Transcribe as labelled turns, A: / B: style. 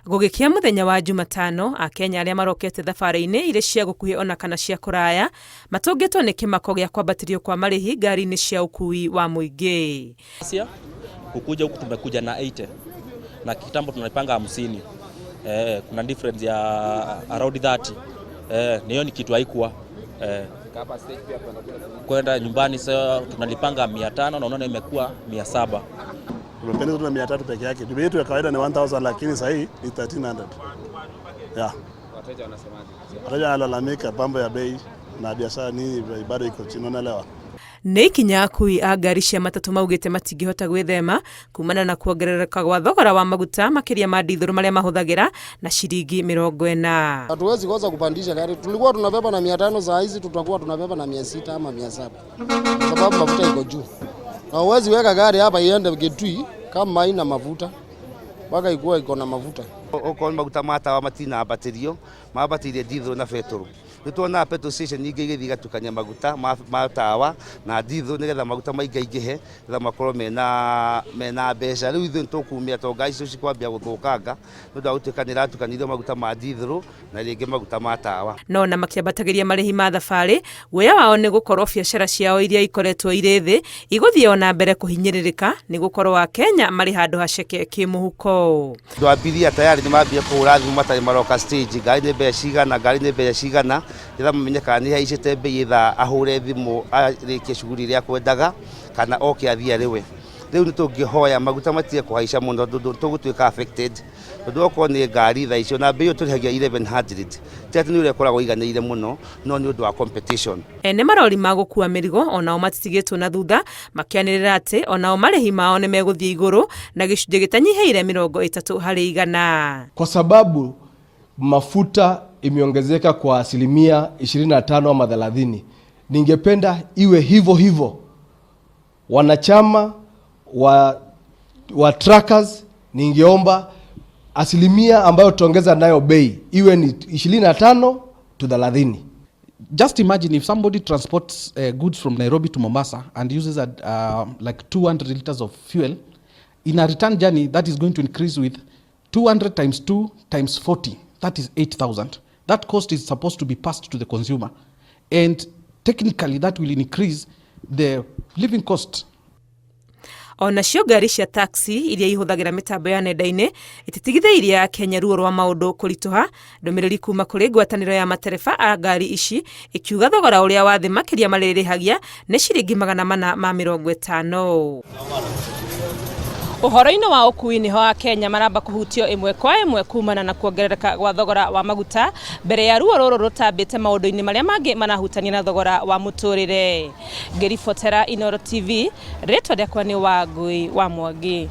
A: Gũgĩkĩa mũthenya wa Jumatano, Akenya arĩa marokete thabarĩ-inĩ irĩ cia gũkuhĩ ona kana cia kũraya matũngĩtwo nĩ kĩmako gĩa kwambatĩrio kwa marĩhi ngari-inĩ cia ũkui wa mũingĩ.
B: Kukuja huku tumekuja na 80 na kitambo tunalipanga 50. Kuna difference ya around 30. Hiyo ni kitu haikuwa. Kwenda nyumbani sasa tunalipanga 500 na unaona imekuwa 700.
C: Tumependezwa tu na 300 peke yake. Bei yetu ya kawaida ni 1000 lakini sasa hii ni 1300. Yeah.
D: Wateja wanasemaje?
C: Wateja wanalalamika mambo ya bei na biashara nini bado iko chini, unaelewa?
A: Nĩ ikinya akui a ngari cia matatũ maugĩte matingĩhota gwĩthema kumana na kuongerereka gwa thogora wa maguta makĩria ma ndithũrũ marĩa mahũthagĩra na ciringi 40.
E: Hatuwezi kosa kupandisha gari. Tulikuwa tunabeba na 500, saa hizi tutakuwa tunabeba na 600 ama 700 kwa sababu mafuta iko juu, na huwezi weka gari hapa iende Kitui kama haina mafuta, mpaka ikuwa iko na mafuta.
F: Okorwo maguta ma tawa matinambatĩrio, mambatĩirie diesel na petrol. Nĩ tuonaga petrol station nyingĩ igĩthiĩ igatukania maguta ma tawa na diesel nĩgetha maguta maingaingĩhe nĩgetha makorwo mena mbeca. Rĩu ithuĩ nĩtũkumia tondũ ngari icio cikwambia gũthũkanga nĩ ũndũ wa gũtuĩka nĩ iratukanĩrio maguta ma diesel na rĩngĩ maguta ma tawa.
A: No na makĩambatagĩria marĩhi ma thabarĩ, guoya wao nĩ gũkorwo biacara ciao iria ikoretwo irĩ thĩ igũthiĩ ona mbere kũhinyĩrĩrĩka nĩ gũkorwo Akenya marĩ handũ haceke kĩmũhuko.
F: Andũ a abiria tayari nĩ mambia kũhũra thimũ matarĩ maroka stage, ngari nĩ mbeca cigana, ngari nĩ mbeca cigana, nĩgetha mamenye kana nĩ ihaicĩte mbei either ahũre thimũ arĩkie shughuli ĩrĩa akwendaga kana oke athiĩ arĩwe. Rĩu nĩ tũngĩhoya maguta matige kũhaica mũno tondũ tũgũtuĩka affected, tondũ okorwo nĩ ngari thaa icio na mbei ĩyo tũrĩhagia 1100, ti atĩ nĩ ũrĩa ĩkoragwo ĩiganĩire mũno, no nĩ ũndũ wa competition.
A: Ene marori ma gũkua mĩrigo onao matitigĩtwo na thutha makĩanĩrĩra atĩ onao marĩhi mao nĩ megũthiĩ igũrũ na gĩcunjĩ gĩtanyihĩire 30%.
G: Kwa sababu mafuta imeongezeka kwa asilimia 25 ama 30, ningependa iwe hivyo hivyo. Wanachama wa truckers, ningeomba asilimia ambayo tutaongeza nayo bei iwe ni 25 to 30.
H: Just imagine if somebody transports goods from Nairobi to Mombasa and uses like 200 liters of fuel, in a return journey that is going to increase with 200 times 2 times 40, that is 8,000. That cost is supposed to be passed to the consumer. And technically that will increase the living cost.
A: Onacio ngari cia taxi iria ihũthagĩra mĩtambo ya nenda-inĩ ititigithĩirie Akenya ruo rwa maũndũ kũritũha. Ndũmĩrĩri kuma kũrĩ ngwatanĩro ya matereba a ngari ici ĩkiuga thogora ũrĩa wa thĩ makĩria marĩrĩhagia nĩ ciringi 450. Ũhoro-inĩ wa ũkui nĩho Akenya maramba kũhutio ĩmwe kwa ĩmwe kumana na kuongerereka gwa thogora wa maguta mbere ya ruo rũrũ rũtambĩte maũndũ-inĩ marĩa mangĩ marahutania na thogora wa mũtũrĩre. Ngĩribotera Inooro TV, rĩtwa rĩakwa nĩ Wangui wa Mwangi.